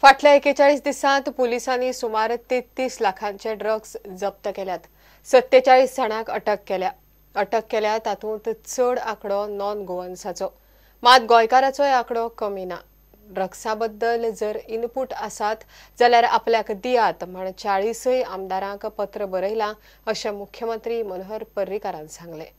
फाटल्या 41 दिसांत पुलिसांनी सुमार 33 लाखांचे ड्रग्स जप्त केल्यात. 47 जाणांक अटक केल्या. अटक केल्या तातूंत चड आंकडो नॉन गोवन्साचो, मात गोंयकाराचोय आंकडो कमी ना. ड्रग्सा बद्दल जर इनपूट आसात जाल्यार आपल्याक दियात म्हण 40 आमदारांक पत्र बरयलां अशें मुख्यमंत्री मनोहर पर्रीकारान सांगलें.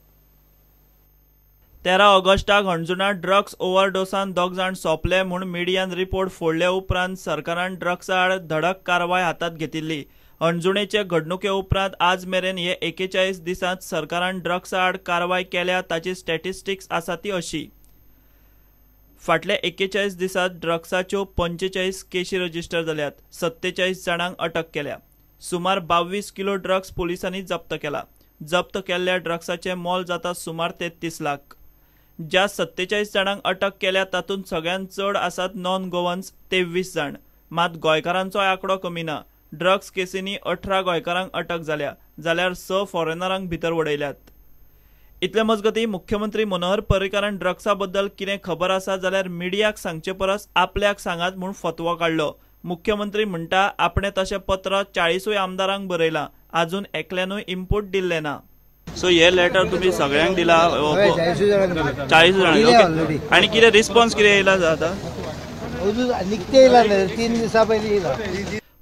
13 ऑगस्टाक हणजुणा ड्रग्स ओव्हरडोसान 2 जाण सोंपले म्हूण मिडियान रिपोर्ट फोडले उपरांत सरकारान ड्रग्सा आड धडक कारवाय हातांत घेतिल्ली. हणजुणेचे घडणुके उपरांत आज मेरेन हे 41 दिसांत सरकारान ड्रग्सा आड कारवाय केल्या ताची स्टॅटिस्टिक्स आसा ती अशी. फाटल्या 41 दिसांत ड्रग्साच्यो 45 केशी रजिस्टर जाल्यात. 47 जाणांक अटक केल्या. सुमार 22 किलो ड्रग्स पुलिसांनी जप्त केला. जप्त केल्ल्या ड्रग्साचें मोल जाता सुमार 33 लाख. ज्या 47 जाणांक अटक केल्या तातूंत सगळ्यांत चड आसात नॉन गोवन्स 23 जाण. मात गोंयकारांचोय आंकडो कमी ना. ड्रग्स केसींनी 18 गोंयकारांक अटक जाल्या जाल्यार 6 फॉरेनरांक भितर उडयल्यात. इतले मजगतीं मुख्यमंत्री मनोहर पर्रीकारान ड्रग्सा बद्दल कितें खबर आसा जाल्यार मिडियाक सांगचे परस आपल्याक सांगात म्हूण फतवो काडलो. मुख्यमंत्री म्हणटा आपणें तशें पत्र 40 आमदारांक बरयलां, आजून एकल्यानूय इनपूट दिल्लें ना. सो हे लेटर तुम्ही सगळ्यांक दिला 40 जाणांक, आनी कितें रिस्पॉन्स कितें येयला आतां? निकते येयला, 3 दिसां पयलीं येयला.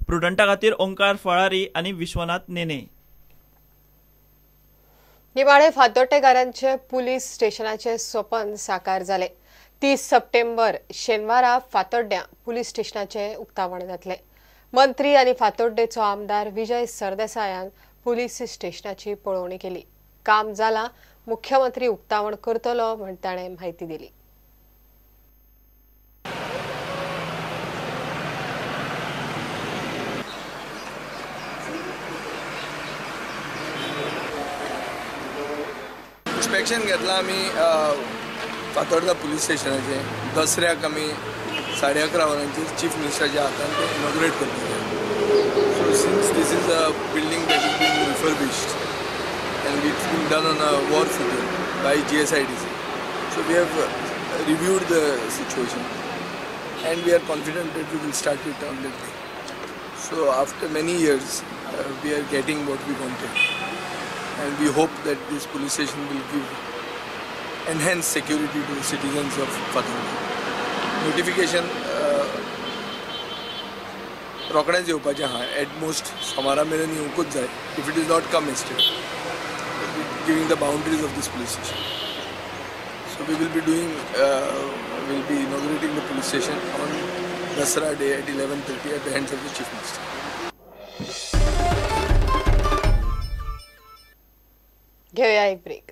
प्रुडंटा खातीर ओंकार फळारी आनी विश्वनाथ नेने. निमाणे फातोड्डेकारांचे पुलीस स्टेशनाचे सपन साकार जालें. 30 सप्टेंबर शेनवारा फातोड्ड्यां पुलीस स्टेशनाचें उक्तावण जातलें. मंत्री आनी फातोड्डेचो आमदार विजय सरदेसायान पुलीस स्टेशनाची पळोवणी केली. काम जालां, मुख्यमंत्री उक्तावण करतलो म्हण ताणें म्हायती दिली. इन्स्पेक्शन घेतलां आमी फातोर्डा पुलीस स्टेशनाचें. दसऱ्याक आमी 11:30 वरांचेर चीफ मिनिस्टराच्या हातान तें इनॉग्रेट करतले. So since this is a building that is being refurbished and it's been done on a war footing by GSIDC, so we have reviewed the situation and we are confident that we will start it on that day. So after many years we are getting what we wanted and we hope that this police station will give enhanced security to the citizens of Fatorda. Notification रोखडेंच येवपाचें आहा, at most सोमारा मेरेन येवंकूच जाय. If it is not come yesterday, giving the boundaries of this police station. So we will be doing, will be inaugurating the police station on Dasara day at 11:30 at the hands of the Chief Minister. घेऊया एक break.